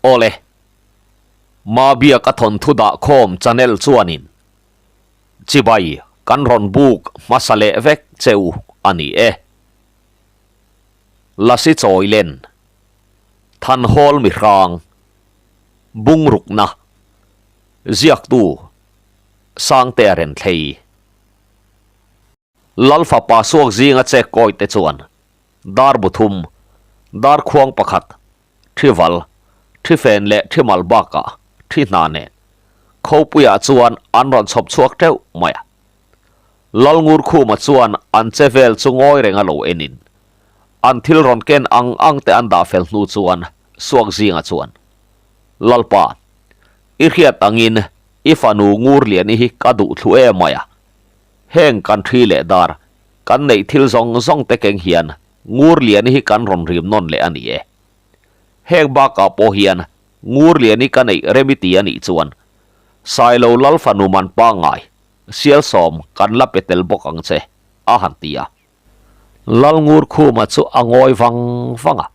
Awle. Mabiaka thawnthu dah khawm channel chuanin chibai kan rawn buk hmasa leh vek che u a ni e. Lasi Chawilen, Thanhawl Mihrang, Bungrukna, Ziaktu, Sangtea Renthlei. Lalfapa suak zinga chek kawi te chuan dar bu thum, dar khuang pakhat, thi val, thi fen leh thi mal bakah thi hna nen Khopuiah chuan an rawn chhawp chhuak teuh mai a. Lalngurkhuma chuan an che vel chu ngawi reng a lo enin an thil rawn ken ang ang te an dah fel hnu chuan suak zinga chuan, Lalpa, i hriat angin i fanu Ngurliani hi ka duh thlu em mai a. Heng kan thi leh dar, kan neih thil zawng zawng te keng hian Ngurliani hi kan rawn rim nawn leh a ni e. Heng bakah pawh hian Ngurliani ka neih remiti a nih chuan Sailo Lal fanu man pangngai, Sialsawm kan la pe tel bawk ang che, a han ti a. Lal Ngurkhuma chu a ngawi vang vang a.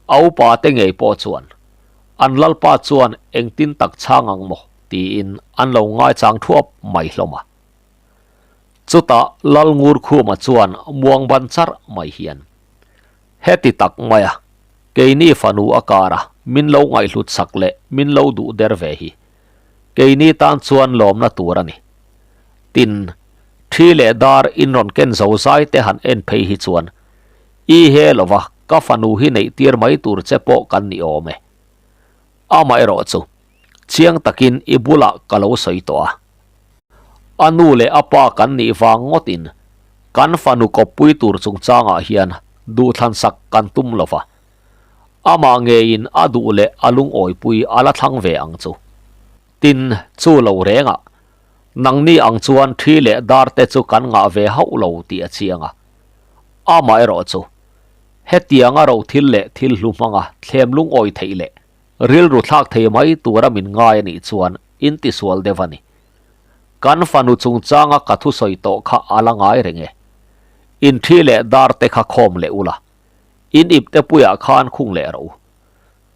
A upa te ngei pawh chuan, An lalpa chuan engtin tak chhang ang maw? tiin an lo ngaichang thuap mai hlawm a. Chutah Lal Ngurkhuma chuan muang ban charh mai hian, Heti tak maia keini fanu a kara min lo ngaihhlut sak leh min lo duh der ve hi keini tan chuan lawmna tur a ni. Tin, thi leh dar in rawn ken zo zai te han en phei hi chuan i he lova ka fanu hi neih tir mai tur che pawh kan ni awm e. Amaherawh chu chiang takin i bulah ka lo sawi tawh a. A nu leh a pa kan nih vang ngawtin kan fanu kawppui tur chungchangah hian duhthlansak kan tum lova. Amah ngeiin a duh leh a lungawipui a la thlang ve ang chu. Tin, chu lo rengah, nangni ang chuan thi leh dar te chu kan ngah ve hauh lo tih a chiang a. Amaherawh chu, hetianga ro thil leh thil hlu hmanga thlem lungawi theih leh rilru thlak thei mai tura min ngai a nih chuan in tisual deuh a ni. Kan fanu chungchanga ka thusawi tawh kha a la ngai reng e. In thi leh dar te kha khawm leh ula. In ip te puiah khan khung leh rawh u.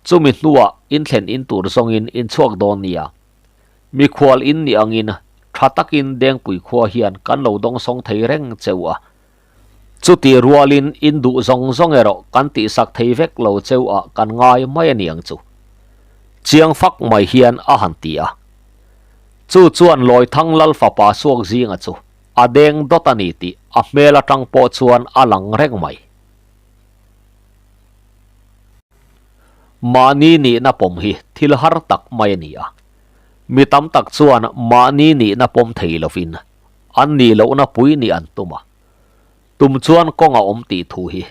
Chumi hnuah in thlen in tur zawngin in chhuak dawn nia. Mikhual in nih angin tha takin Dengpui khua hian kan lo dawngsawng thei reng che u a. Chuti rualin in duh zawng zawng erawh kan tihsak thei vek lo che u ah kan ngai mai a niang chu. Chiang fak mai hian a han ti a. Chu chuan Lawithang Lal fapa suak zinga chu a deng dawt a ni tih a hmel atang pawh chuan a lang reng mai. Mahni nihna pawm hi thil har tak mai a ni a. Mi tam tak chuan mahni nihna pawm thei lovin an nih lohna pui nih an tum a. Tum chuan kawng a awm tih thu hi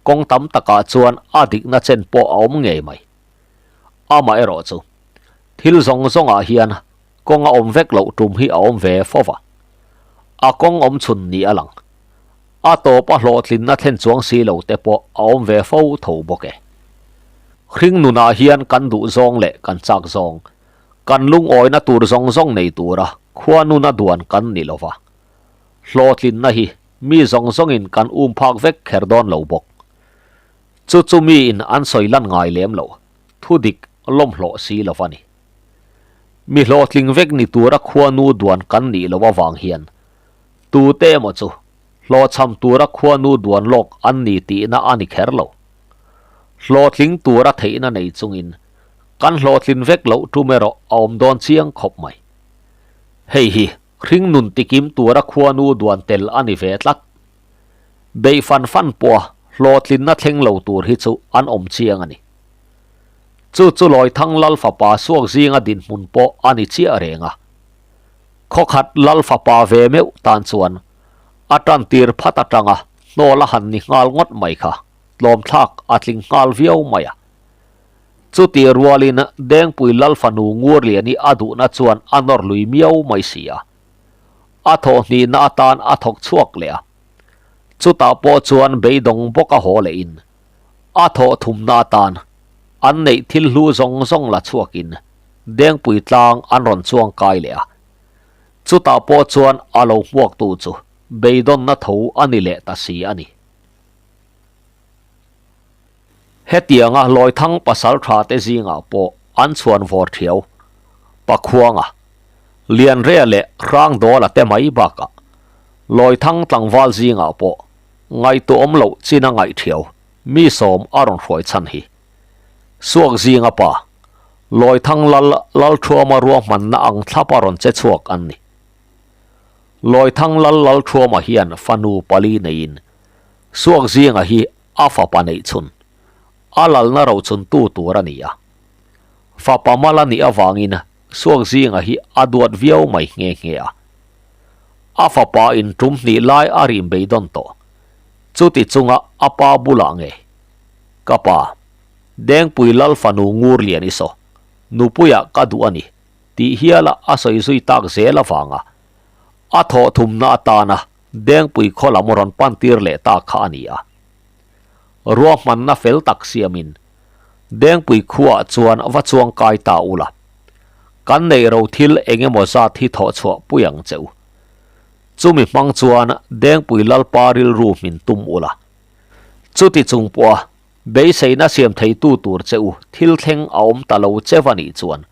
kawng tam takah chuan a dikna chen pawh a awm ngei mai. Amaherawhchu, thil zawng zawngah hian Kawng a awm vek loh tum hi a awm ve fo va. A kawng awm chhun ni a lang. A tawp a hlawhtlinna thlen chuang si lo te pawh a awm ve fo tho bawk e. Hring nunah hian kan duh zawng leh kan chak zawng, kan lungawina tur zawng zawng nei tura khua nuna duan kan ni lo va. Hlawhtlinna hi mi zawng zawngin kan um phak vek kher dawn lo bawk. Chu chu miin an sawi lan ngai lem lo, thu dik lawmhlawh si lo va ni. Mi hlawhtling vek ni tura khuanu duan kan nih loh avang hian tute emaw chu hlawhchham tura khuanu duan lawk an ni tihna a ni kher lo. Hlawhtling tura theihna nei chungin kan hlawhtlin vek loh tum erawh a awm dawn chiang khawp mai. Hei hi hring nun tikim tura khuanu duan tel a ni ve tlat. Beih fan fan pawha hlawhtlinna thleng lo tur hi chu an awm chiang a ni. Chu chu Lawithang Lal fapa suak zinga dinhmun pawh a ni chiah reng a. Khawkhat Lal fapa ve meuh tan chuan a tan tir phat atanga hnawl a han ni nghal ngawt mai kha tlawmthlak a tling nghal viau mai a. Chutih rualin Dengpui Lal fanu Ngurliani a duhna chuan a nawr lui miau mai si a. A thawhhnihna atan a thawk chhuak leh a. Chutah pawh chuan beidawng bawk a haw lehin A thawh thumna atan an neih thil hlu zawng zawng la chhuakin Dengpui tlang an rawn chuang kai leh a. Chutah pawh chuan a lo hmuaktu chu beidawnna tho a ni leh ta si a ni. Hetianga Lawithang pasaltha te zingah pawh an chhuan vawr thiau. Pakhuanga, Lianrea leh Hrangdawla te mai bakah Lawithang tlangval zingah pawh ngaihtuahawm loh chin a ngaih thiau mi sawm a rawn hruai chhan hi. Suak zinga pa, Lawithang lal Lalthuama ruahmanna ang thlapa rawn che chhuak an ni. Lawithang lal Lalthuama hian fanu pali neiin Suak zinga hi a fapa neih chhun, a lalna rochuntu tur a ni a. Fapa mal a nih avangin Suak zinga hi a duat viau mai nghe nghe a. A fapa in tum hnih lai a rim beidawn tawh. Chuti chunga a pa bulah nge? Ka pa, Dengpui Lal fanu ngur lian i saw, nupuiah ka duh a ni, tih hiala a sawi zui tak zel avanga a thawh thumna atana Dengpui khaw lam rawn pan tir leh ta kha a ni a. Ruahmanna fel tak siamin Dengpui khuaah chuan va chuang kai ta ula, kan neih ro thil eng emaw zat hi thawh chhuah pui ang che u. Chumi hmang chuan Dengpui Lalpa rilru hmin tum ula. Chuti chung pawha beiseina siam theitu tur che u thil thleng a awm ta lo cheu a nih chuan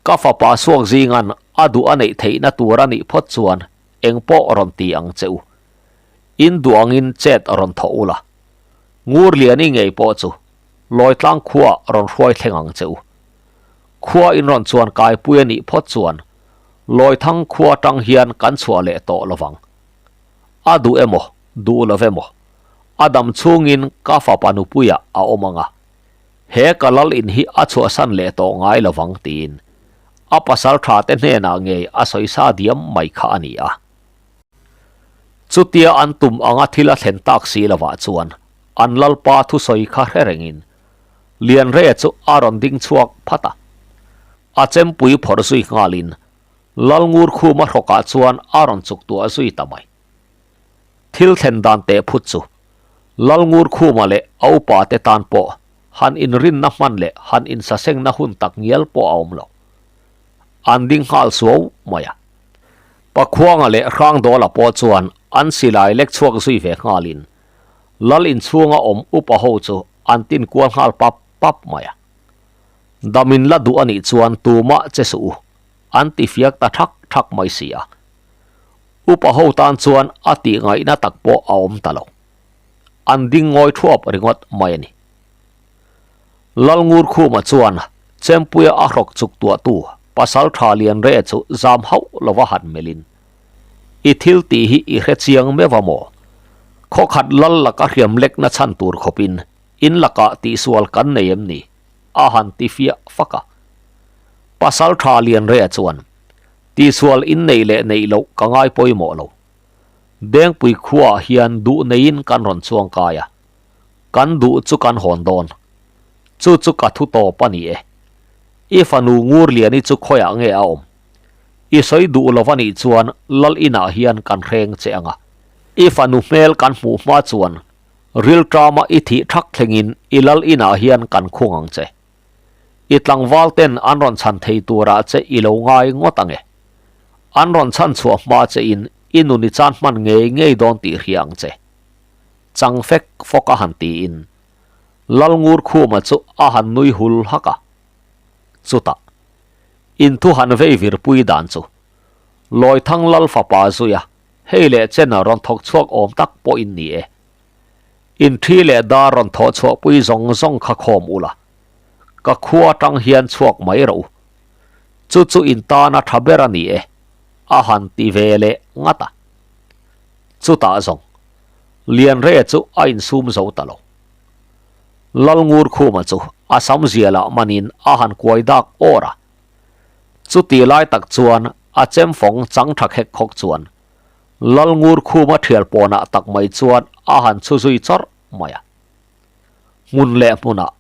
ka fapa suak zingan a duh a neih theihna tur a nih phawt chuan eng pawh rawn ti ang che u. In duh angin chet rawn thawh ula. Ngurliani ngei pawh chu Lawitlang khuaah rawn hruai thleng ang che u. Khua in rawn chuan kaipui a nih phawt chuan Lawithang khua atang hian kan chhuah leh tawh lovang. A duh emaw, duh lo emaw, a dam chhungin ka fapa nupuiah a awm ang a, he ka lal in hi a chhuahsan leh tawh ngai lovang tiin a pasal tha te hnenah ngei a sawi sa diam mai kha a ni a. Chutia an tum anga thil a thlen tak si lovah chuan an lalpa thusawi kha hre rengin Lianrea chu a rawn ding chhuak phat a. A chempui phawrh zui nghalin Lalngur khuma hrawkah chuan a rawn chuk tuah zui ta mai. Thil thlen dan teh phut chu Lalngur khuma leh a upa te tan pawh han inrinna hman leh han insasengna hun tak ngial pawh a awm lo. An ding nghal suau mai a. Pakhuanga leh Hrangdawla pawh chuan an silai lek chhuak zui ve nghalin Lal inchhunga awm upa ho chu an tin kual nghal pap pap mai a. Damin la duh a nih chuan tumah che suh u, an ti fiak ta thak thak mai si a. Upa ho tan chuan a tih ngaihna tak pawh a awm ta lo. An ding ngawi thuap ringawt mai a ni. Lalngurkhuma chuan Chempuia a hrawk chuk tuahtu pasal tha lian re chu zam hauh lova han melhin, I thil tih hi i hre chiang meuh a maw? Khawkhat lal laka hriam lekna chhan tur khawpin in lakah tihsual kan nei em ni? a han ti fiah fak a. Pasal tha lian re chuan, Tihsual in neih leh neih loh ka ngai pawimawh lo. Dengpui khuaah hian duh neiin kan rawn chuang kai a, kan duh chu kan hawn dawn. Chu chu ka thu tawp a ni e. I fanu Ngurliani chu khawiah nge a awm? I sawi duh lo va nih chuan Lal inah hian kan hreng che ang a. I fanu hmel kan hmuh hma chuan rilṭama i thih ṭhak thlengin i Lal inah hian kan khung ang che. I tlangval ten an rawn chhan thei turah che i lo ngai ngawt ang e. An rawn chhan chhuah hma che in i nun i chan hman ngei ngei dawn tih hria ang che. Chang fek fawk a han tiin Lalngur Khuma chu a han nui hul hak a. Chutah, in thu han vei virpui dan chu Lawithang Lal fapa zuia hei leh chen rawn thawk chhuak awm tak pawh in ni e. In thi leh dar rawn thawh chhuahpui zawng zawng kha khawm ula, ka khua atang hian chhuak mai rawh u. Chu chu in tana tha ber a ni e, a han ti ve leh ngat a. Chutah zawng, Lianrea chu a insum zo ta lo. Lalngurkhuma chu a sam zialah manin a han kuai dak awr a. Chuti lai tak chuan a chemfawng chang tha khek khawk chuan Lalngurkhuma thial pawnah tak mai chuan a han chhu zui chawrh mai a. Hmun leh hmunah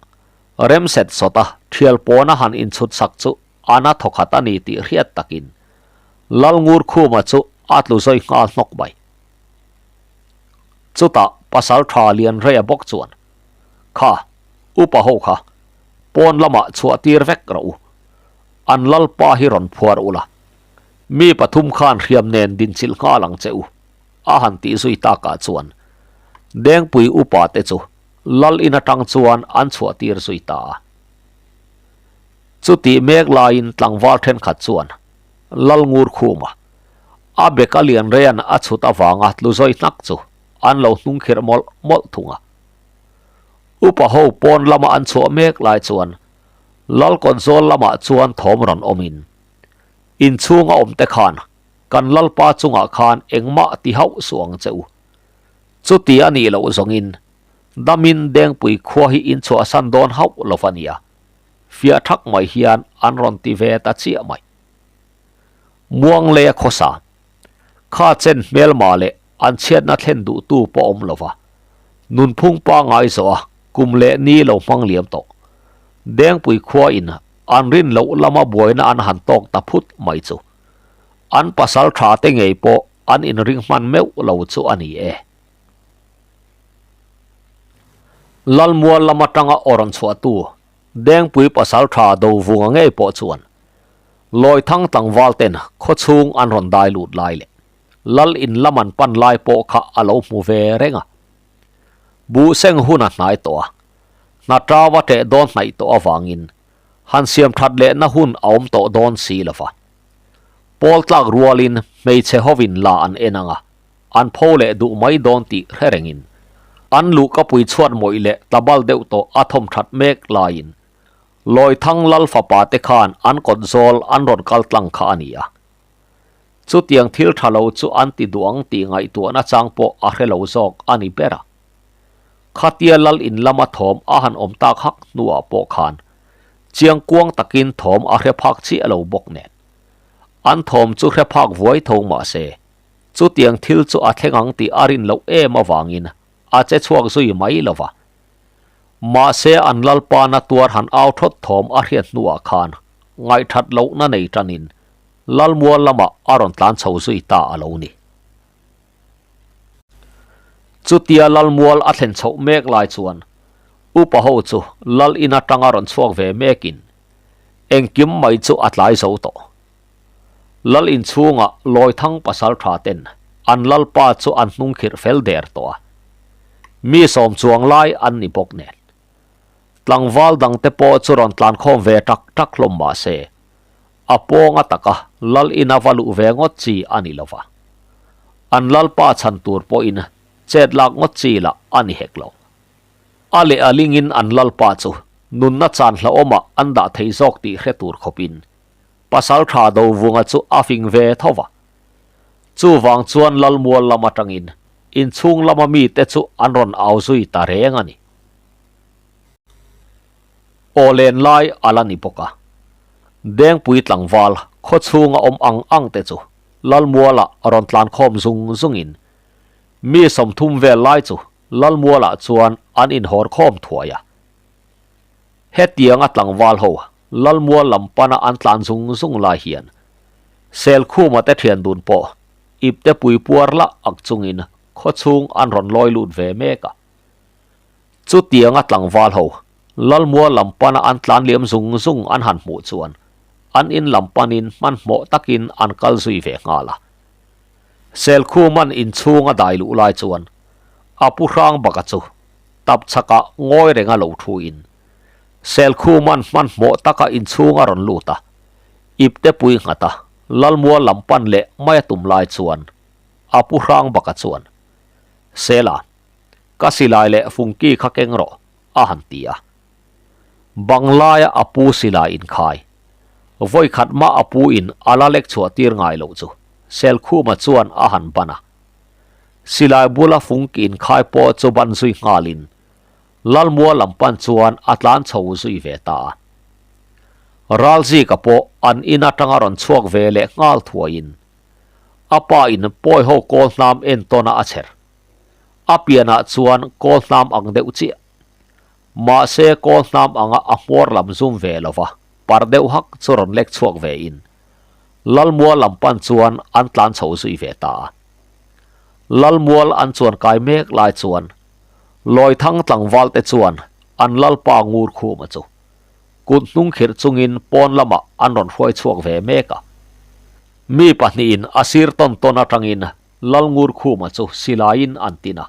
remset sawta thial pawna han inchhut sak chu a na thawkhat a ni tih hriat takin Lalngurkhuma chu a tlu zawi nghal hnawk mai. Chutah pasal tha Lianreia bawk chuan, Kha, upa ho kha, pawn lamah chhuah tir vek rawh u. An lalpa hi rawn phuar ula. Mi pathum khan hriam nen dinchilh nghal ang che u, a han tih zui takah chuan Dengpui upa te chu Lal in atang chuan an chhuah tir zui ta a. Chutih mek laiin tlangval thenkhat chuan Lal ngur khuma a beka lian reian a chhut avanga tlu zawi hnak chu an lo hnung khirh mawlh mawlh thung a. Upa ho pawn lama an chhuah mek lai chuan Lal kawtzawl lamah chuan thawm rawn awmin inchhunga awmte khan kan Lalpa chungah khan engmah ti hauh suh ang che u. Chuti a nih loh zawngin damin Dengpui khua hi in chhuahsan dawn hauh lo va nia, fiah thak mai hian an rawn ti ve ta chiah mai. Muangleia khawsa, kha chen hmelma leh an chhiatna thlen duhtu pawh awm lo va, nunphung pangngai zawh a kum leh ni lo hmang liam tawh. Dengpui khua in an rin loh lama buaina an han tawk ta phut mai chu. An pasal tha te ngei pawh an inring hman meuh lo chu a ni e. Lalmual lam atanga aw rawn chhuahtu Dengpui pasal tha Dovunga ngei pawh chuan Lawithang tlangval ten khawchhung an rawn dai lut lai leh Lal in lam an pan lai pawh kha a lo hmu ve reng a. Buh seng hun a hnai tawh a, hna tau a ṭeh dawn hnaih tawh avangin han siam ṭhat lehna hun a awm tawh dawn si lo va. Pawl tlak rualin hmeichhe hovin la an en ang a, an pho leh duh mai dawn tih hre rengin an luhkapui chhuat mawih leh tlabal deuh tawh a thawm that mek laiin Lawithang Lal fapa te khan an kawt zawl an rawn kal tlang kha a ni a. Chutiang thil tha lo chu an ti duh ang tih ngaihtuahna chang pawh a hre lo zawk a ni ber a. Khatia Lal in lama thawm a han awm tak hak hnuah pawh khan chiang kuang takin thawm a hre phak chiah lo bawk nen. An thawm chu hre phak vuai tho mah se, chutiang thil chu a thleng ang tih a rin loh em avangin a che chhuak zui mai lo va. Mahse an Lalpa na tuar han au thawt thawm a hriat hnuah khan ngaihthat lohna nei tanin Lalmual lamah a rawn tlan chho zui ta a lo ni. Chutia Lalmual a thlen chhoh mek lai chuan upa ho chu Lal in atanga rawn chhuak ve mekin engkim mai chu a tlai zo tawh. Lal inchhungah Lawithang pasal tha ten an Lalpa chu an hnung khirh fel der tawh a. Mi sawm chuang lai an ni bawk nen. Tlangval dangte pawh chu rawn tlankhawm ve tak tak hlawm mah se, a pawnga taka Lal ina va luh ve ngawt chi a ni lova. An Lalpa chhan tur pawhin chet lak ngawt chi lah a ni hek lo. A leh a lingin an Lalpa chu nunna chan hlauhawmah an dah thei zawk tih hre tur khawpin Pasal tha Dovunga chu a fing ve tho va. Chuvang chuan Lalmual lam atangin inchhung lama mite chu an rawn au zui ta reng a ni. Aw len lai a la ni bawk a. Dengpui tlangval khawchhunga awm ang ang te chu Lalmualah rawn tlankhawm zung zungin mi 30 vel lai chu Lalmualah chuan an inhawr khawm thuai a. Hetianga tlangval ho Lalmual lam pana an tlan zung zung lai hian Selkhuma te thian dun pawh ipte pui puar lah ak chungin khawchhung an rawn lawi lut ve mek a. Chutianga tlangval ho Lalmual lam pana an tlan liam zung zung an han hmuh chuan an in lam panin hmanhmawh takin an kal zui ve nghal a. Selkhuman inchhung a dai luh lai chuan a pu hrang baka chu tap chhakah ngawi renga lo thuin Selkhuman hmanhmawh taka inchhung a rawn lut a, ipte pui nghat a, Lalmual lam pan leh mai a tum lai chuan a pu hrang baka chuan, Sela, ka silai leh fungki kha keng rawh, a han ti a. Banglaia a pu silai inkhai, vawikhat mah a pu in a la lek chhuah tir ngai loh chu Selkhuma chuan a han ban a. Silai bula fungki inkhai pawh chu ban zui nghalin Lalmual lam pan chuan a tlan chho zui ve ta a. Ralzika pawh an in atanga rawn chhuak ve leh nghal thuaiin a pa in pawi ho kawl hnam entawn a a chher. A pianah chuan kawl hnam ang deuh chiah. Mahse kawl hnam anga a hmawr lam zum ve lova par deuh hak chu rawn lek chhuak ve in Lalmual lam pan chuan an tlan chho zui ve ta a. Lalmual an chuan kai mek lai chuan Lawithang tlangval te chuan an Lalpa ngur khuma chu kut hnung khirh chungin pawn lamah an rawn hruai chhuak ve mek a. Mi pahnihin a sir tawn tawn atangin Lalngur khuma chu silaiin an tin a.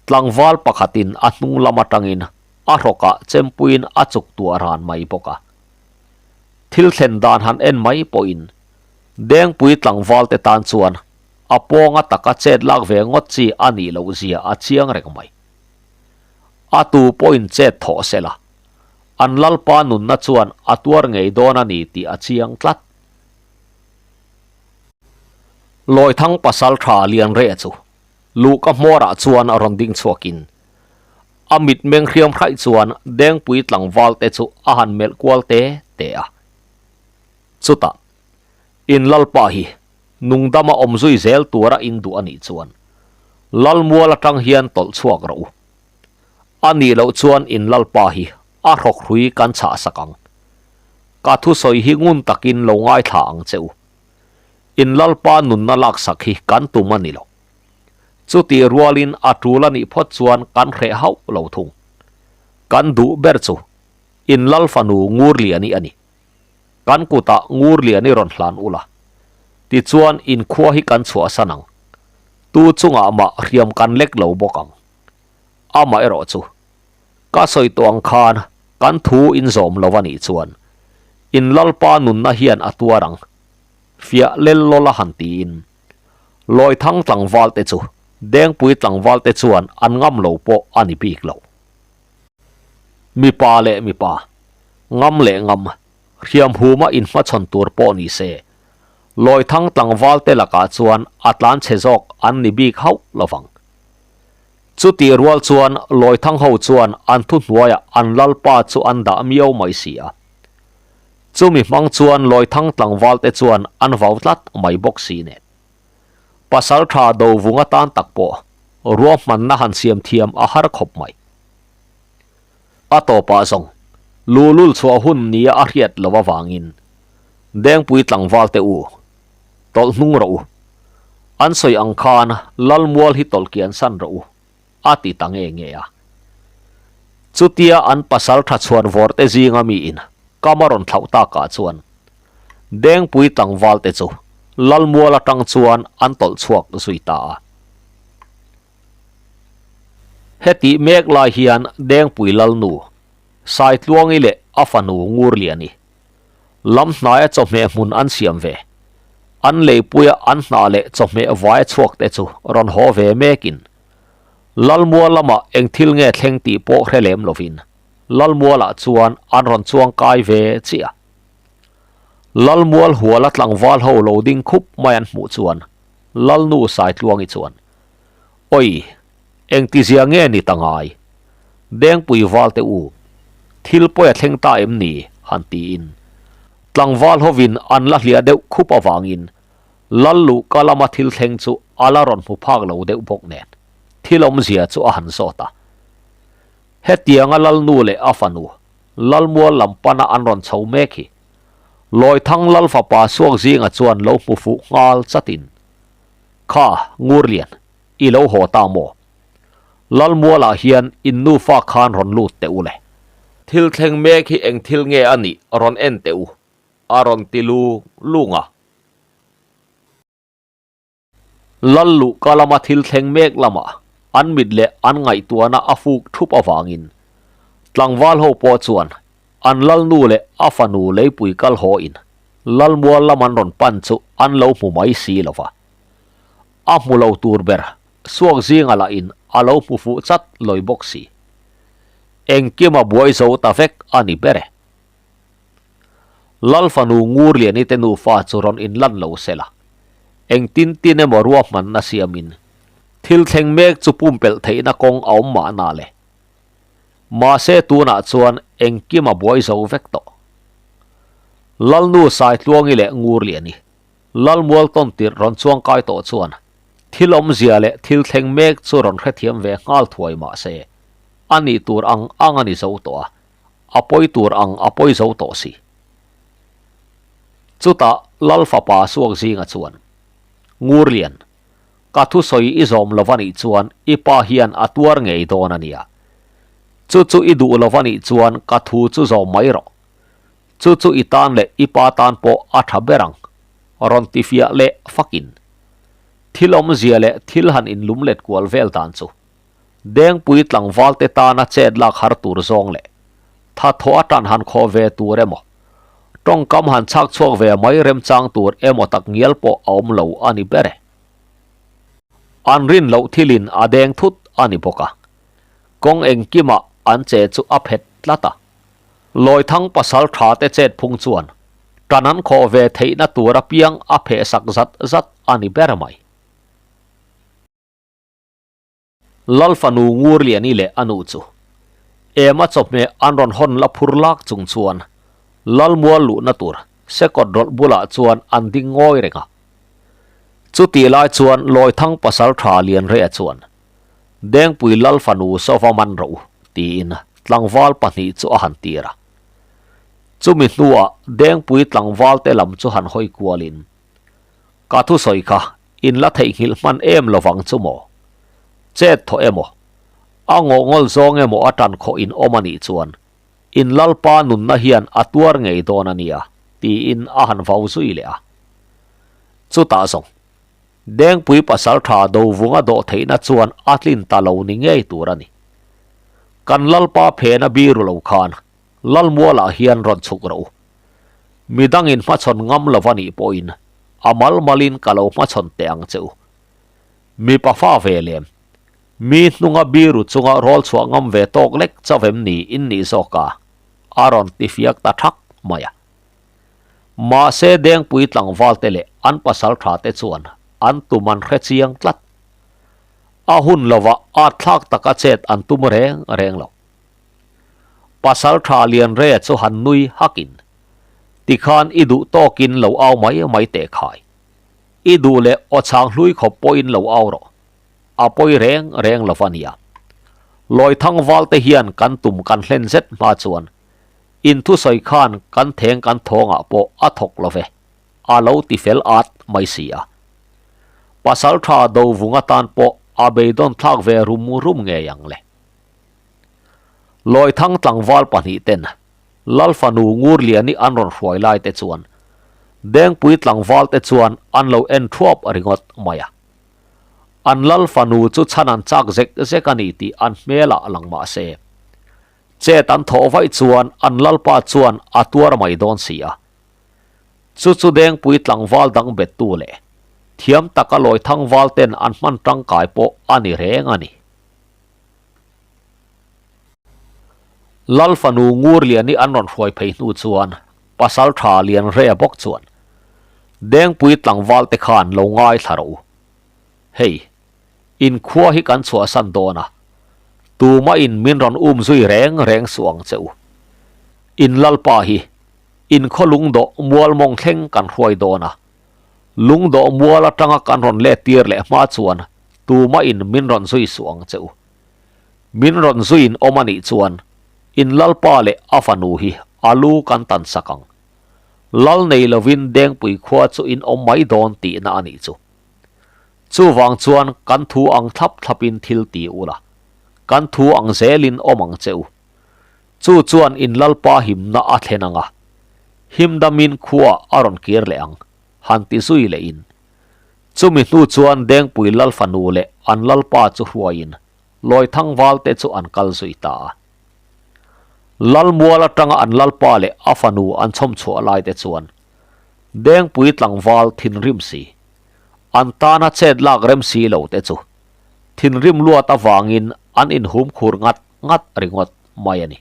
Tlangval pakhatin a hnung lam atangin a hrawkah chempuiin a chuk tuah ran mai bawk a. Thil thlen dan han en mai pawhin Dengpui tlangvalte tan chuan a pawnga taka chet lak ve ngawt chi a nih loh zia a chiang reng mai. A tu pawhin chet thawh sela, an Lalpa nunna chuan a tuar ngei dawn a ni tih a chiang tlat. Lawithang pasal tha lian reh chu luhka hmawrah chuan a rawn ding chhuakin a mitmeng hriam hraih chuan Dengpui tlangval te chu a han melh kual te te a. Chutah, in Lalpa hi nungdama awm zui zel tura in duh a nih chuan Lalmual atang hian tawlh chhuak rawh u. A nih loh chuan in Lalpa hi a hrawk hrui kan chhah sak ang. Ka thusawi hi ngun takin lo ngaithla ang che u. In Lalpa nunna laksak hi kan tum a ni lo. Chutih rualin a tul a nih phawt chuan kan hreh hauh lo thung. Kan duh ber chu in Lal fanu Ngurliani a ni. Kan kutah Ngurliani rawn hlan ula. Tichuan in khua hi kan chhuahsan ang. Tu chungah mah hriam kan lek lo bawk ang. Amaherawh chu ka sawi tawh ang khan kan thu in zawm lo a nih chuan in Lalpa nunna hian a tuar ang, fiah lel lawla han tiin Lawithang tlangval te chu Dengpui tlangval te chuan an ngam lo pawh a ni bik lo. Mipa leh mipa, ngam leh ngam, hriam huma inhmachhawn tur pawh ni se, Lawithang tlangval te lakah chuan a tlanchhe zawk an ni bik hauh lovang. Chutih rual chuan Lawithang ho chuan an thuhnuaiah an lalpa chu an dah miau mai si a. Chumi hmang chuan Lawithang tlangvalte chuan an vau tlat mai bawk si nen. Pasal tha dovung atan tak pawh ruahmanna han siam thiam a har khawp mai. A tawpah zawng luhlul chhuah hun nia a hriat lo avangin Dengpui tlangvalte u tawlh hnung rawh u. An sawi ang khan Lalmual hi tawlh kian san rawh u, a ti ta nge nge a. Chutia an pasal tha chhuan vawr te zinga miin kam a rawn thlauh takah chuan Dengpui tlangval te chu Lalmual atang chuan an tawlh chhuak zui ta a. Hetih mek lai hian Dengpui Lalnu, Saitluangi leh a fanu Ngurliani Lam hnaia chawhmeh hmun an siam ve. An leipuia an hnah leh chawhmeh vaia chhuak te chu rawn haw ve mekin Lalmual lamah eng thil nge thleng tih pawh hre lem lovin Lalmualah chuan an rawn chuang kai ve chiah. Lalmual huala tlangval ho lo ding khup mai an hmuh chuan Lalnu Saitluangi chuan, Oi! Engtizia nge ni ta ngai? Dengpui valte u, thil pawi a thleng ta em ni? han tiin. Tlangval hovin an la hliah deuh khup avangin Lal luhka lama thil thleng chu a la rawn hmu phak lo deuh bawk nen thil awmzia chu a han zawt a. Hetianga Lalnu leh a fanu Lalmual lam pana an rawn chho mek hi Lawithang Lal fapa suak zinga chuan lo hmu fuh nghal chatin, Kha, Ngurlian, I lo haw ta maw? Lalmualah hian in nufa khan rawn lut teh u le. Thil thleng mek hi eng thil nge a nih rawn en teh u, a rawn ti lung lung a. Lal luhka lama thil thleng mek lamah an mit leh an ngaihtuahna a fuk thup avangin tlangval ho pawh chuan an lalnu leh a fanu leipui kal haw in Lalmual lam an rawn pan chu an lo hmu mai si lo va. A hmu lo tur ber, suak zinga lah in a lo hmu fuh chat lawi bawk si. Engkim a buai zo ta vek a ni ber e. Lal fanu Ngurliani te nufa chu rawn in lan lo se la, engtin tin emaw ruahmanna siamin thil thleng mek chu pumpelh theihna kawng a awm mahna le. Mahse tunah chuan engkim a buai zo vek tawh. Lalnu Saitluangi leh Ngurliani Lalmual tawn tirh rawn chuang kai tawh chuan thil awmzia leh thil thleng mek chu rawn hrethiam ve nghal thuai mah se, a nih tur ang ang a ni zo tawh a, a pawi tur ang a pawi zo tawh si. Chutah Lal fapa suak zinga chuan, Ngurlian, ka thusawi i zawm lo va nih chuan i pa hian a tuar ngei dawn a nia. Chu chu i duh lo va nih chuan ka thu chu zawm mai rawh. Chu chu i tan leh i pa tan pawh a tha ber ang, rawn ti fiah leh fakin. Thil awmzia leh thil han inlum let kual vel dan chu. Dengpui tlangvalte tana chet lak har tur zawng leh tha thaw atan han khawh ve tur emaw, tawngkam han chhak chhuak ve mai remchang tur emaw tak ngial pawh a awm lo a ni ber e. An rin loh thilin a deng thut a ni bawk a, kawng engkimah an che chu a phet tlat a. Lawithang pasal tha te chet phung chuan tan an khawh ve theihna tur apiang a phehsak zat zat a ni ber mai. Lal fanu Ngurliani leh a nu chu Ema chawhmeh an rawn hawn la phur lak chung chuan Lal mual luhna tur sekawt rawlh bulah chuan an ding ngawi reng a. Chutih lai chuan Lawithang pasal tha Lianrea chuan, Dengpui Lal fanu sawva man rawh u, tiin tlangval pahnih chu a han tir a. Chumi hnuah Dengpui tlangvalte lam chu han hawi kualin, Ka thusawi kha in la theihnghilh hman em lovang chu maw? Chet thaw emaw, a ngawhngawl zawng emaw a tan khawh in awm a nih chuan in Lalpa nunna hian a tuar ngei dawn a nia, tiin a han vau zui leh a. Chutah zawng, Dengpui pasal tha Dovunga dawh theihna chuan a tlin ta lo ni ngei tur a ni. Kan Lalpa phena biru lo khan Lalmualah hian rawn chhuk rawh u. Midangin hmachhawn ngam lo va nih pawhin a mal malin ka lo hmachhawn teh ang che u. Mipa fa ve lem, mi hnunga biru chunga rawl chhuah ngam ve tawk lek chauh em ni in nih zawk a? a rawn ti fiak ta thak mai a. Mahse Dengpui tlangval te leh an pasal tha te chuan an tum an hre chiang tlat. A hun lovah at thlak taka chet an tum reng reng lo. Pasal tha lian re chu han nui hakin, Tikhan i duh tawkin lo au mai mai teh khai. I duh leh aw chhang hlui khawp pawhin lo au rawh. A pawi reng reng lo va nia. Lawithang valte hian kan tum kan hlen zet hma chuan in thusawi khan kan theng kan thawngah pawh a thawk lo ve, a lo ti fel at mai si a. Pasal tha Dovunga tan pawh a beidawn thlak ve rum rum ngei ang le. Lawithang tlangval pahnih ten Lal fanu Ngurliani an rawn hruai lai te chuan Dengpui tlangval te chuan an lo en thuap ringawt mai a. An Lal fanu chu chhan an chak zek zek a ni tih an hmelah lang mah se. Chet an thawh vaih chuan an Lalpa chuan a tuar mai dawn si a. Chu chu Dengpui tlangval dang bettu leh thiam taka Lawithang val ten an hman tangkai pawh a ni reng a ni. Lal fanu Ngurliani an rawn hruai phei hnu chuan pasal tha Lianrea bawk chuan Dengpui tlangval te khan lo ngaithla rawh u. Hei, in khua hi kan chhuahsan dawn a, tumah in min rawn um zui reng reng suh ang che u. In lalpa hi in khaw lungdawh mual mawng thleng kan hruai dawn a, lungdawh mual atanga kan rawn let tir leh hma chuan tumah in min rawn zui suh ang che u. Min rawn zuiin awm a nih chuan in lalpa leh a fanu hi a lu kan tan sak ang. Lal nei lovin Dengpui khua chu in awm mai dawn tihna a nih chu. Chuvang chuan kan thu ang thlap thlapin thil ti ula, kan thu ang zelin awm ang che u. Chu chuan in lalpa himna a thlen ang a, himdamin khua a rawn kir leh ang, han ti zui leh in. Chumi hnu chuan Dengpui lal fanu leh an lalpa chu hruaiin Lawithang valte chu an kal zui ta a. Lalmual atanga an lalpa leh a fanu an chhawm chhuah lai te chuan Dengpui tlangval thinrim si, an tana chet lak rem si lo te chu thinrim luat avangin an inhum khur ngat ngat ringawt mai a ni.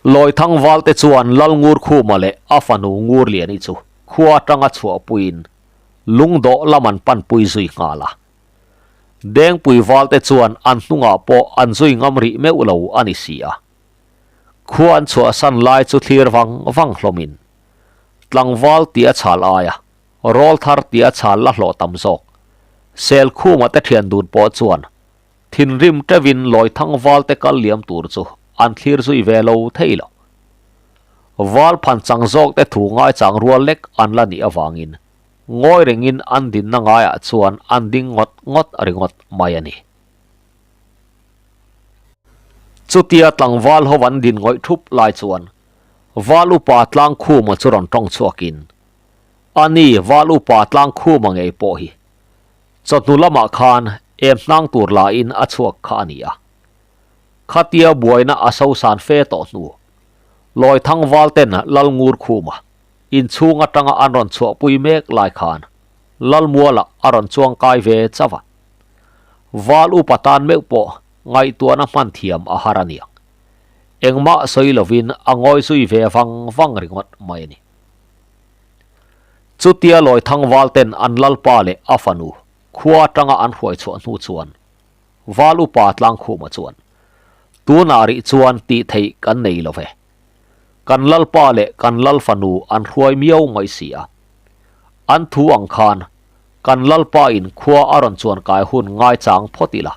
Lawithang valte chuan Lalngurkhuma leh a fanu Ngurliani chu khua atanga chhuahpuiin lungdawh lam an panpui zui nghal a. Dengpui valte chuan an hnungah pawh an zui ngam rih meuh lo a ni si a. Khua an chhuahsan lai chu thlir vang vang hlawmin tlangval tia chhal aia rawl thar tia chhal la hlawh tam zawk Selkhuma te thian dun pawh chuan Thinrim teuhin Lawithang valte kal liam tur chu an thlir zui ve lo thei lo. Val phan chang zawk te thu ngaichang rual lek an la nih avangin ngawi rengin an dinna ngaiah chuan an ding ngawt ngawt ringawt mai a ni. Chutia tlangval ho an din ngawih thup lai chuan Val upa Tlangkhuma chu rawn tawng chhuakin, A ni, Val upa Tlangkhuma ngei pawh hi Chawhnu lamah khan Em hnang tur la in a chhuak kha a ni a. Khatia buaina a sosan fe tawh hnu, Lawithang val ten Lalngur khuma inchhung atanga an rawn chhuahpui mek lai khan Lalmualah a rawn chuang kai ve chauh a. Val upa tan meuh pawh ngaihtuahna hman thiam a har a niang. Engmah sawi lovin a ngawi zui ve vang vang ringawt mai a ni. Chutia Lawithang val ten an Lalpa leh a fanu khua atanga an hruai chhuah hnu chuan Val upa Tlangkhuma chuan, Tunah rih chuan tih theih kan nei lo ve. Kan Lalpa leh kan Lal fanu an hruai miau mai si a. An thu ang khan kan Lalpa in khua a rawn chuan kai hun ngaichang phawt ila.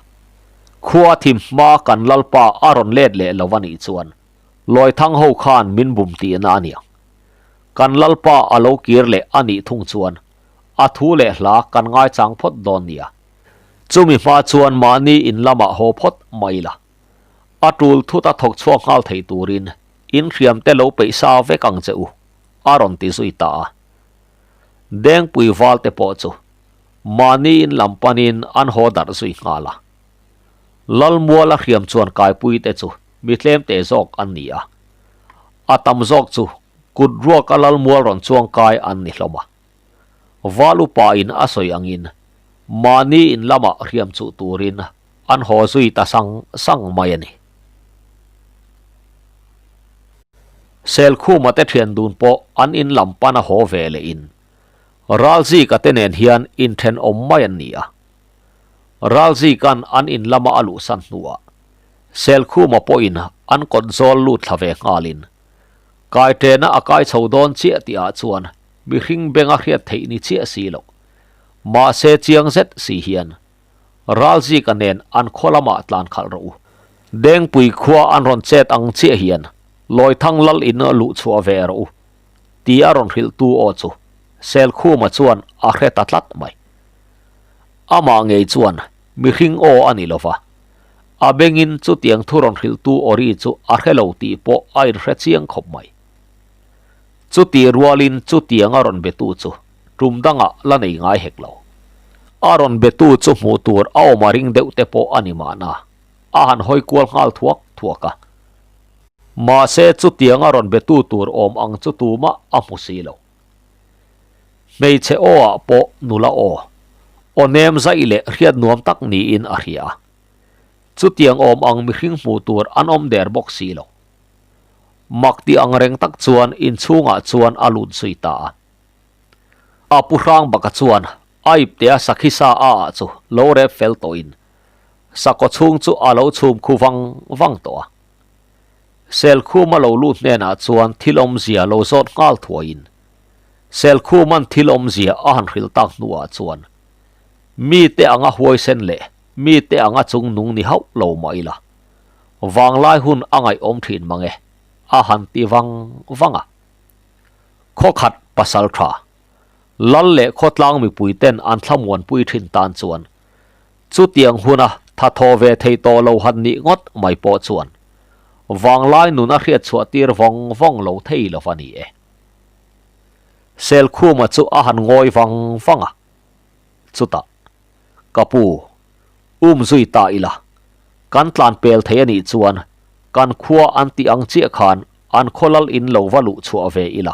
Khua thim hma kan Lalpa a rawn let leh lo a nih chuan Lawithang ho khan min bum tihna a niang. Kan Lalpa a lo kir leh a nih thung chuan a thu leh hla kan ngaichang phawt dawn nia. Chumi hma chuan mahni in lamah haw phawt mai la. A tul thut a thawk chhuak nghal thei turin in hriam te lo peih sa vek ang che u, a rawn ti zui ta a. Dengpui val te pawh chu mahni in lam panin an haw darh zui nghal a. Lalmuala hriam chuan kaipui te chu mi tlem te zawk an ni a. A tam zawk chu kut ruaka Lalmual rawn chuang kai an ni hlawm a. Val upa in a sawi angin mahni in lamah hriam chuh turin an haw zui ta sang sang mai a ni. Selkhuma te thian dun pawh an in lam pan a haw ve leh in Ralzika te nen hian inthenawm mai an ni a. Ralzika'n an in lama a luhsan hnuah Selkhuma pawhin an kawt zawl lut thla ve nghalin Kaitena a kai chho dawn chiah tihah chuan mihring benga hriat theih ni chiah si loh. Mahse chiang zet si hian Ralzika nen an khaw lamah tlan khalh rawh u. Dengpui khua an rawn chet ang chiah hian Lawithang lal in luh chhuah ve rawh u ti a rawn hrilh tu aw chu Selkhuma chuan a hre ta tlat mai. Amah ngei chuan mihring aw a ni lova, a bengin chutiang thu rawn hrilh tu aw ri chu a hre lo tih pawh a inhre chiang khawp mai. Chuti rualin chutiang a rawn betu chu tum dangah la nei ngai hek lo. A rawn betu chu hmuh tur a awm a ring deuh te pawh a ni mahna, a han hawi kual nghal thuak thuak a. Mahse chutiang a rawn betu tur awm ang chu tumah a hmu si lo. Hmeichhe aw ah pawh nula aw, aw nem zaih leh hriat nuam tak niin a hria a. Chutiang awm ang mihring hmuh tur an awm der bawk si lo. Mak ti ang reng tak chuan inchhungah chuan a lut zui ta a. A pu hrang baka chuan a iptea sakhi sa a ah chu lo rep fel tawhin sakaw chhung chu a lo chhum khu vang vang tawh a. Selkhuma lo lut hnenah chuan thil awmzia lo zawt nghal thuaiin Selkhuman thil awmzia a han hrilh tak hnuah chuan mite anga huaisen leh mite anga chungnung ni hauh lo mah ila Vanglai hun a ngaihawm thin mang e, a han ti vang vang a. Khawkhat pasal tha, Lal leh khawtlang mipui ten an thlamuanpui thin tan chuan chutiang huna tha thaw ve thei tawh lo han nih ngawt mai pawh chuan vanglai nun a hriat chhuah tir vawng vawng lo thei lo va ni e. Selkhuma chu a han ngawi vang vang a, chutah, Ka pu, um zui ta ila, kan tlan pel thei a nih chuan kan khua an tih ang chiah khan an khaw lal in lo va luh chhuah ve ila,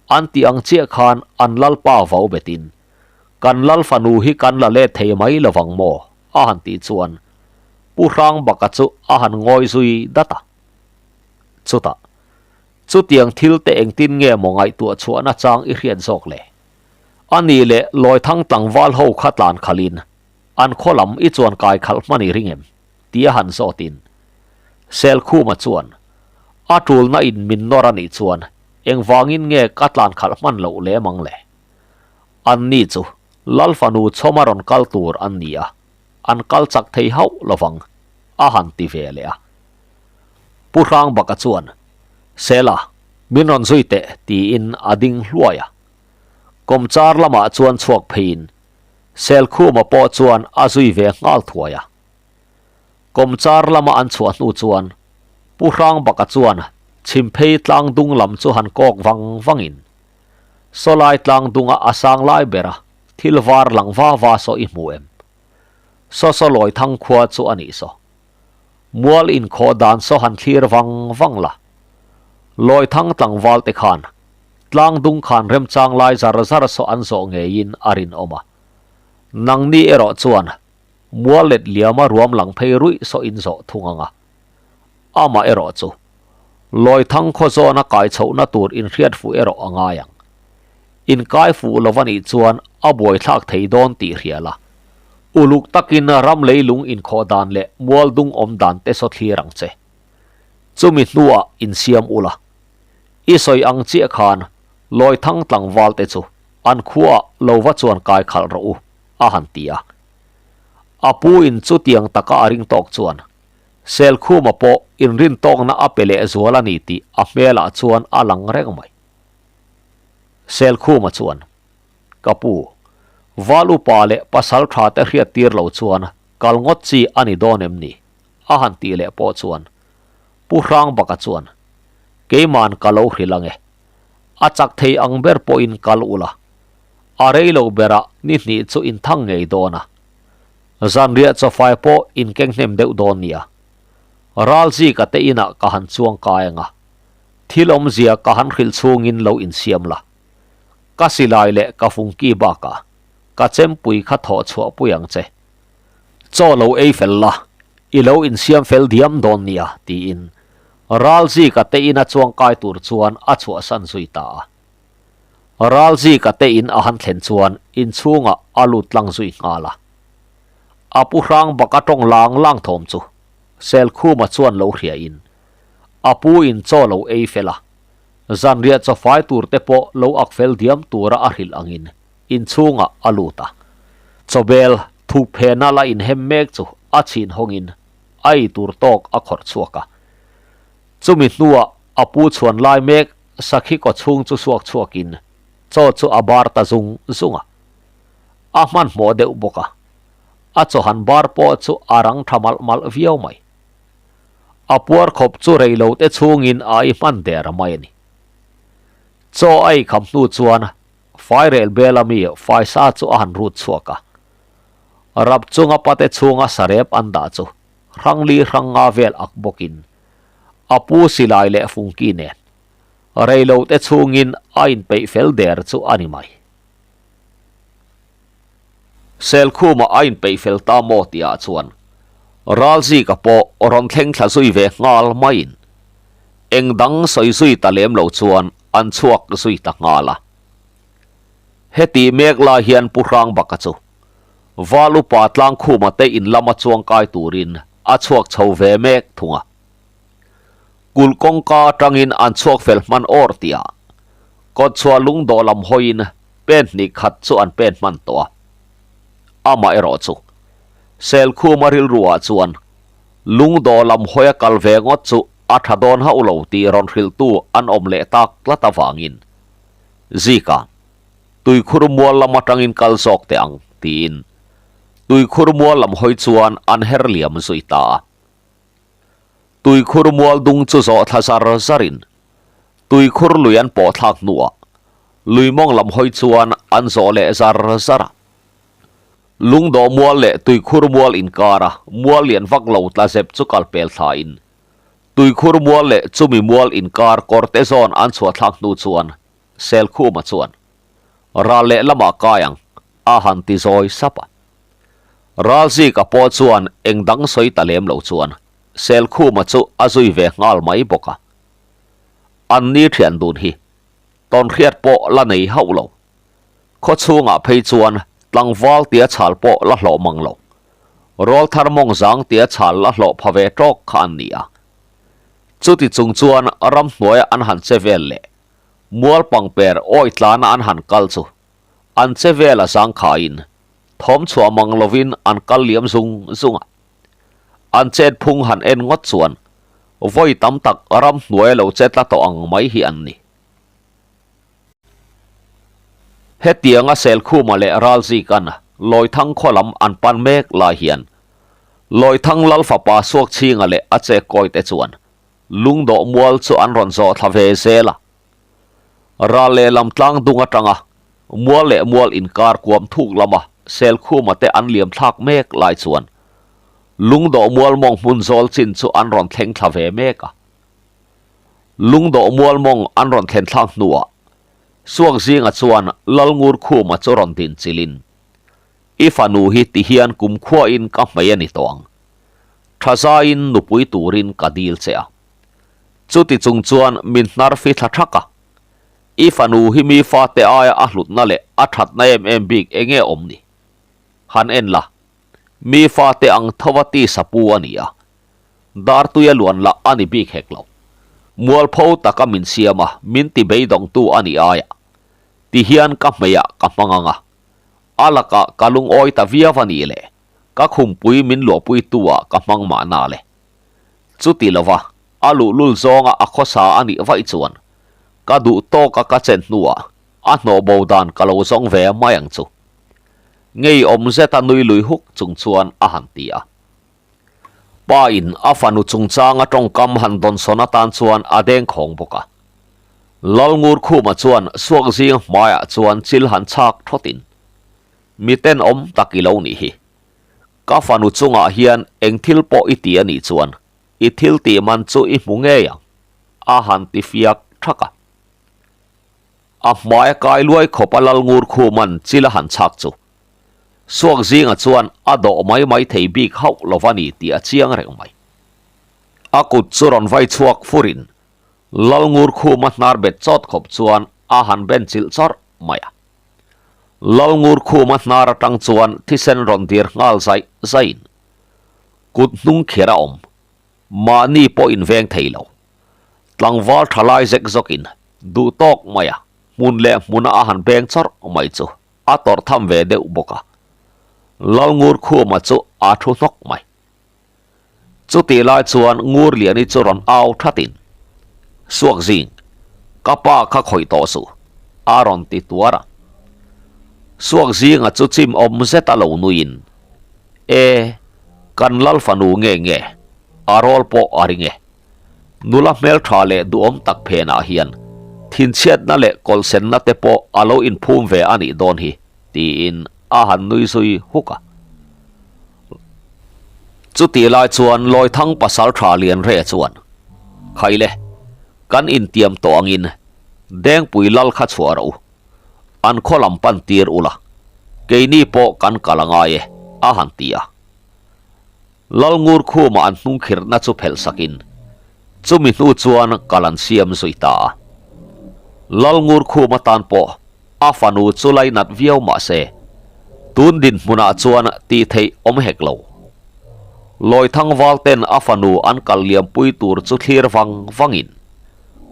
an tih ang chiah khan an lalpa vau betin kan lal fanu hi kan la let thei mai lovang maw? a han tih chuan Pu Hrangbaka chu a han ngawi zui dat a. Chutah, chutiang thil te engtin nge maw ngaihtuah chhuahna chang i hriat zawk le? A nih leh Lawithang tlangval ho kha tlan khalhin an khaw lam i chuan kai khalh hman i ring em? ti a han zawtin Selkhuma chuan a tulna in min nawr a nih chuan engvangin nge ka tlan khalh hman loh lem ang le? An ni chu Lal fanu chhawma rawn kal tur an ni a, an kal chak thei hauh lovang a han ti ve leh a. Pu Hrangbaka chuan Sela, min rawn zui teh tiin a ding hluai a. Kawmchar lamah chuan chhuak pheiin Selkhuma pawh chuan a zui ve nghal thuai a. Kawmchar lama an chhuah hnu chuan Pu Hrangbaka chuan chhimphei tlang dung lam chu han kawk vang vangin Sawlai tlang dunga a sang lai bera thil var lang va va saw i hmu em? Saw saw Lawithang khua chu a nih saw. Mual inkhawh dan saw han thlir vang vang la. Lawithang tlangval te khan tlang dung khan remchang lai zar zar saw an zawh ngeiin a rinawm a. Nangni erawh chuan mual let liama ruam lang phei ruih saw in zawh thung ang a. Amah erawh chu Lawithang khaw zawna kai chhohna tur inhriat fuh erawh a ngai ang. Inkai fuh lo anih chuan a buaithlak thei dawn tih hria la. Uluk takin ram leilung inkhawh dan leh mual dung awm dan te saw thlir ang che. Chumi hnuah insiam ula. I sawi ang chiah khan Lawithang tlangval te chu an khuaah lo va chuan kai khalh rawh u, a han ti a. A pu in chutiang taka a ring tawk chuan Selkhuma pawh inrintawkna a pe lehzual a ni tih a hmelah chuan a lang reng mai. Selkhuma chuan, Ka pu, Val upa leh pasal tha te hriattir lo chuan kal ngawt chi a ni dawn em ni? a han tih leh pawh chuan Pu Hrangbaka chuan, Keiman ka lo hrilh ang e. A chak thei ang ber pawhin kal ula. A rei lo berah ni hnih chu inthang ngei dawn a. Zanriah chawfai pawh inkeng hnem deuh dawn nia. Ralzika te inah ka han chuang kai ang a, thil awmzia ka han hrilh chhungin lo insiam la. Ka silai leh ka fungki bakah ka chempui kha thawh chhuah pui ang che. Chaw lo ei fel la, i lo insiam fel diam dawn nia, tiin Ralzika te ina chuang kai tur chuan a chhuahsan zui ta a. Ralzika te in a han thlen chuan inchhungah a lut tlang zui nghal a. A pu hrang bak a tawng lang lang thawm chu Selkhuma chuan lo hria in a pu in chaw lo ei fel a, zanriah chawfai tur te pawh lo ak fel diam tura a hrilh angin inchhungah a lut a. Chawbel thuk phena la inhem mek chu a chhin hawngin a ei tur tawk a khawrh chhuak a. Chumi hnuah a pu chhuan lai mek sakhi kaw chhung chu suak chhuakin chaw chu a bar ta zung zung a. A hmanhmawh deuh bawk a, a chaw han bar pawh chu a rang tha malh malh viau mai. A puar khawp chu rei lo te chhungin a ei hman der mai a ni. Chaw a ei kham hnu chuan fairel bela mi faisa chu a han rut chhuak a. Rap chunga pate chhunga sarep an dah chu hrangli hrang nga vel ak bawkin a pu silai leh fungki nen reilo te chhungin a inpeih fel der chu a ni mai. Selkhuma a inpeih fel ta maw tihah chuan Ralzika pawh rawn thleng thla zui ve nghal maiin eng dang sawi zui ta lem lo chuan an chhuak zui ta nghal a. Heti mek lai hian Pu Hrangbaka chu Val upa Tlangkhuma te in lama chuangkai turin a chhuak chho ve mek thung a. Kulh kawngka atangin an chhuak fel hman awr tih ah kawtchhuah lungdawh lam hawiin pen hnih khat chu an pen hman tawh a. Amah erawh chu Selkhuma rilru ah chuan lungdawh lam hawi a kal ve ngawt chu a tha dawn hauh lo tih rawn hrilhtu an awm leh tak tlat avangin Zika tuikhur mual lam atangin kal zawk teh ang tiin tuikhur mual lam hawi chuan an her liam zui ta a. Tuikhur mual dung chu zawh thla zar zarin tuikhur lui an pawh thlak hnuah lui mawng lam hawi chuan an zawh leh zar zar a. Lungdawh mual leh tuikhur mual inkara mual lian vak lo tla zep chu kal pel thlain tuikhur mual leh chumi mual inkar kawrte zawn an chhuah thlak hnu chuan Selkhuma chuan ral leh lamah kai ang a han ti zawi sap a. Ralzika pawh chuan eng dang sawi ta lem lo chuan Selkhuma chu a zui ve nghal mai bawk a. An ni thian dun hi tawnhriat pawh la nei hauh lo. Khaw chhungah phei chuan tlangval tia chhal pawh la hlawh mang lo. Rawlthar mawng zang tia chhal la hlawh pha ve tawk kha an ni a. Chuti chung chuan ramhnuaia an han che vel leh mual pangper awi tlana an han kal chu an che vel a zangkhaiin thawm chhuah mang lovin an kal liam zung zung a. An chet phung han en ngawt chuan vawi tam tak ramhnuai lo che tla tawh ang mai hi an ni. Hetianga Selkhuma leh Ralzikan Lawithang khaw lam an pan mek lai hian Lawithang Lal fapa Suakchhinga leh a chekkawi te chuan lungdawh mual chu an rawn zawh thla ve zel a. Ral lehlam tlang dung atanga mual leh mual inkar kuam thuk lama. Selkhuma te an liam thlak mek lai chuan Lungdawh mual mawng hmun zawl chin chu an rawn thleng thla ve mek a. Lungdawh mual mawng an rawn thlen thlak hnuah Suak zinga chuan Lalngurkhuma chu rawn din chilhin, I fanu hi tihian kumkhuain ka hmei a ni tawh ang. Tha zaiin nupui turin ka dil che a. Chuti chung chuan min hnar fi thla thak a. I fanu hi mi fate aia a hlutna leh a thatna em em bik enge awm ni? Han en la, mi fate ang thova tisa pu a ni a. Dartuia luan lah a ni bik hek lo. Mualpho taka min siam a, min ti beidawngtu a ni aia. Tihian ka hmeiah ka hmang ang a. A lakah ka lungawi ta viau a ni le, ka khumpui min luahpuitu ah ka hmang mahna le. Chuti lova, a luhlul zawnga a khawsa a nih vaih chuan ka duh tawka ka chen hnuah a hnawh bo dan ka lo zawng ve mai ang chu. Ngeiawm zeta nui lui huk chung chuan a han ti a. Pa in a fanu chungchanga tawngkam han dawnsawn atan chuan a deng khawng bawk a. Lalngurkhuma chuan suak zing hmaiah chuan chil han chhak thawtin, Mi tenawm tak i lo nih hi. Ka fanu chungah hian eng thil pawh i ti a nih chuan i thil tih man chu i hmu ngei ang, a han ti fiak thak a. A hmai a kai luai khawp a Lalngurkhuma'n chil a han chhak chu Suak zinga chuan a dawh mai mai thei bik hauh lo va ni tih a chiang reng mai. A kut chu rawn vai chhuak furin Lalngurkhuma hnar bet chawt khawp chuan a han ben chilh chawrh mai a. Lalngurkhuma hnar atang chuan thisen rawn dir nghal zaih zaihin kut hnung kher a awm, mahni pawh inveng thei lo. Tlangval tha lai zek zawkin duh tawk mai a, hmun leh hmuna a han beng chawrh mai chu a tawrh tham ve deuh bawk a, Lalngurkhuma chu a thu hnawk mai. Chutih lai chuan Ngurliani chu rawn au thatin, Suak zing, ka pa kha khawih tawh suh, a rawn ti tuar a. Suak zinga chu chim awm zet a lo nuiin, E, kan Lal fanu nge nge, a rawl pawh a ring e. Nula hmeltha leh duhawm tak phenah hian thinchhiatna leh kawlhsenna te pawh a lo inphum ve a nih dawn hi, tiin a han nui zui huk a. Chutih lai chuan Lawithang pasal tha Lianre chuan, Khaile, kan intiam tawh angin Dengpui lal kha chhuah rawh u, an khaw lam pan tir ula, keini pawh kan kal a ngai e, a han ti a. Lalngurkhuma an hnungkhirhna chu phelh sakin chumi hnu chuan kal an siam zui ta a. Lalngurkhuma tan pawh a fanu chu lainat viau mah se tun dinhmunah chuan tih theih awm hek lo. Lawithang valten a fanu an kal liampui tur chu thlir vang vangin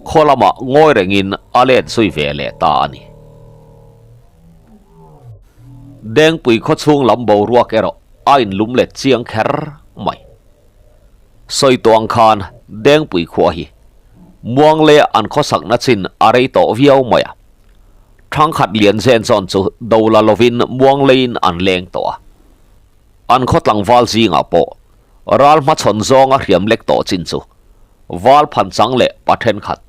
khaw lamah ngawi rengin a let zui ve leh ta a ni. Dengpui khawchhung lam boruak erawh a inlum let chiang kher mai. Sawi tawh ang khan Dengpui khua hi muang leh an khawsakna chin a rei tawh viau mai a. Thangkhat lian zen zawn chu do la lovin muang leiin an leng tawh a. An khaw tlangval zingah pawh ral hmachhawn zawnga hriam lek tawh chin chu val phanchang leh pa thenkhat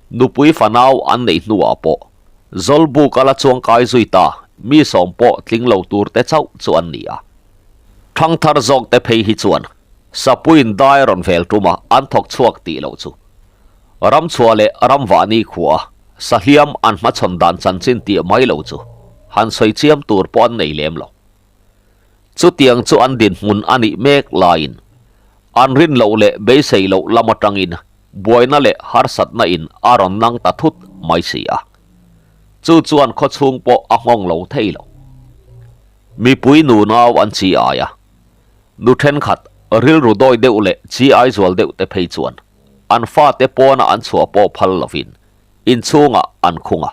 nupui fanau an neih hnuah pawh Zawlbuk a la chuangkai zui ta, mi sawm pawh tling lo tur te chauh chu an ni a. Thangthar zawk te phei hi chuan Sapuiin dai rawn vel tum a an thawk chhuak tih loh chu. Ramchhuah leh Ramvahni khua sahliam an hmachhawn dan chanchin tih mai lo chu han sawi chiam tur pawh an nei lem lo. Chutiang chu an dinhmun a nih mek laiin an rin loh leh beisei loh lam atangin buaina leh harsatna in a rawn nang ta thut mai si a. Chu chuan khawchhung pawh a nghawng lo thei lo. Mipui nunau an chi ai a, nu thenkhat rilru dawi deuh leh chi ai zual deuh te phei chuan an fate pawna an chhuah pawh phal lovin inchhungah an khung a.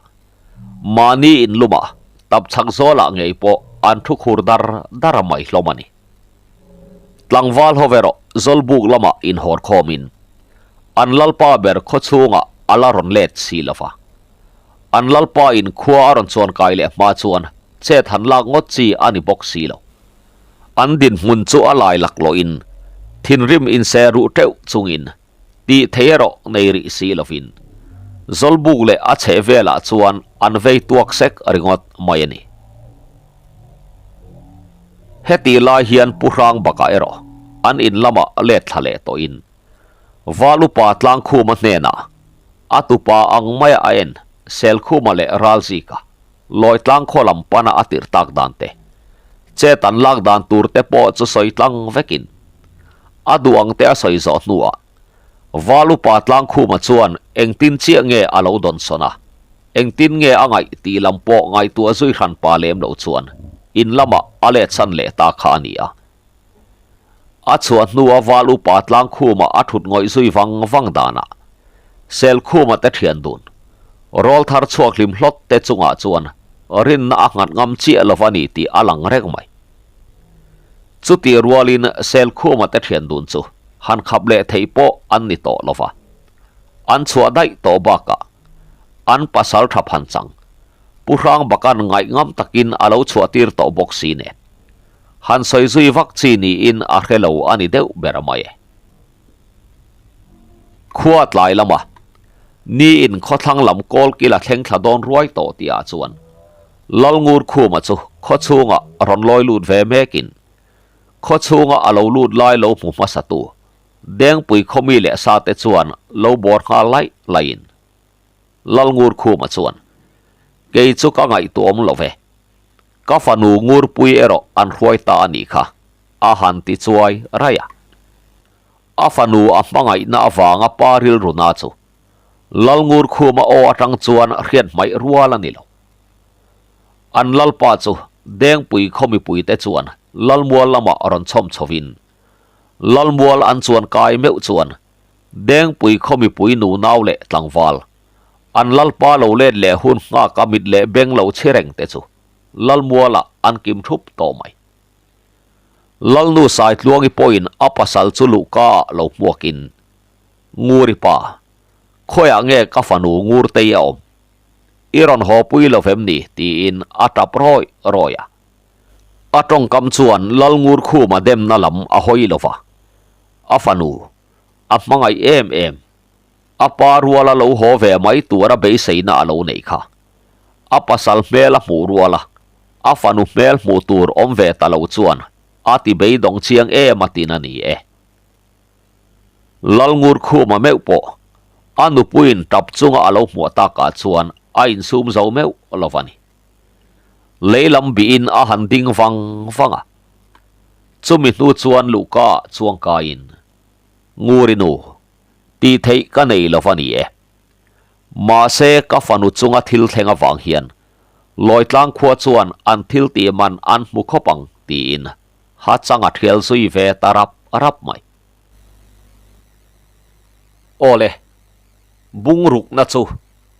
Mahni inlumah tapchhak zawlah ngei pawh an thu khur dar dar mai hlawm a ni. Tlangval ho erawh Zawlbuk lamah inhawr khawmin an lalpa ber khaw chhungah a la rawn let si lo va. An lalpa in khua a rawn chuan kai leh hma chuan chet han lak ngawt chi a ni bawk si lo. An dinhmun chu a lai laklawhin thinrim inse ruh teuh chungin tih thei erawh nei rih si lovin Zawlbuk leh a chheh velah chuan an vei tuak sek ringawt mai a ni. Hetih lai hian Pu Hrangbaka erawh an in lamah let thla leh tawhin Val upa Tlangkhuma hnenah a tupa ang maia a en Selkhuma leh Ralzika lawi tlangkhaw lam pana a tirh tak dan te, chet an lak dan tur te pawh chu sawi tlang vekin a duh ang te a sawi zawh hnuah Val upa Tlangkhuma chuan engtin chiah nge a lo dawnsawn a, engtin nge a ngaih tih lam pawh ngaihtuah zui hran pa lem lo chuan in lamah a letsan leh ta kha a ni a. A chhuah hnua Val upa Tlangkhuma a thut ngawih zui vang vang danah Selkhuma te thian dun rawlthar chhuak hlim hlawt te chungah chuan rinna a nghat ngam chiah lo va ni tih a lang reng mai. Chutih rualin Selkhuma te thian dun chu han khap leh theih pawh an ni tawh lo va. An chhuah daih tawh bakah an pasal tha phan chang Pu Hrangbaka'n ngaihngam takin a lo chhuahtir tawh bawk si nen han sawi zui vak chi niin a hre lo a ni deuh ber mai e. Khua tlai lama niin khawthlang lam kawl kila thleng thla dawn ruai tawh tihah chuan Lalngurkhuma chu khaw chhungah rawn lawi lut ve mekin khaw chhunga a lo lut lai lo hmu hmasatu Dengpui khawmi leh sate chuan lo bawr nghal laih laihin Lalngurkhuma chuan, Kei chu ka ngaihtuahawm lo ve. Ka fanu Ngurpui erawh an hruai ta a nih kha, a han ti chuai raih a. A fanu a hmangaihna avanga pa rilruna chu Lalngurkhuma aw atang chuan hriat hmaih rual a ni lo. An lalpa chu Dengpui khaw mipuite chuan Lalmual lamah rawn chhawm chhovin Lalmual an chuan kai meuh chuan Dengpui khaw mipui nunau leh tlangval, an lalpa lo let leh hun nghaka mit leh beng lo chhi reng te chu Lalmualah an kim thup tawh mai. Lalnu Saitluangi pawhin a pasal chu luhka ah lo hmuakin, Nguri pa, khawiah nge ka fanu Ngurtei a awm? I rawn haw pui lo vem ni? tiin a tap rawi rawi a. A tawngkam chuan Lalngurkhuma demna lam a hawi lo va, a fanu a hmangaih em em. A pa ruala lo haw ve mai tura beiseina a lo neih kha. A pasal hmel a hmuh ruala a fanu hmel hmuh tur awm ve ta lo chuan a ti beidawng chiang em a tin a ni e. Lalngurkhuma meuh pawh a nupuiin tap chunga a lo hmuah takah chuan a insum zo meuh lo va ni. Lei lam bihin a han ding vang vang a. Chumi hnu chuan luhka ah chuang kaiin, Nguri nu, tih theih ka nei lo va ni e. Mahse ka fanu chunga thil thleng avang hian Lawitlang khua chuan an thil tih man an hmu khawp ang tiin ha chang a thial zui ve ta rap rap mai. Awle, bungrukna chu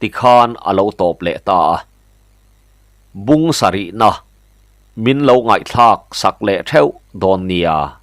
tikhan a lo tawp leh ta a. Bung sarihna min lo ngaihthlak sak leh theuh dawn nia.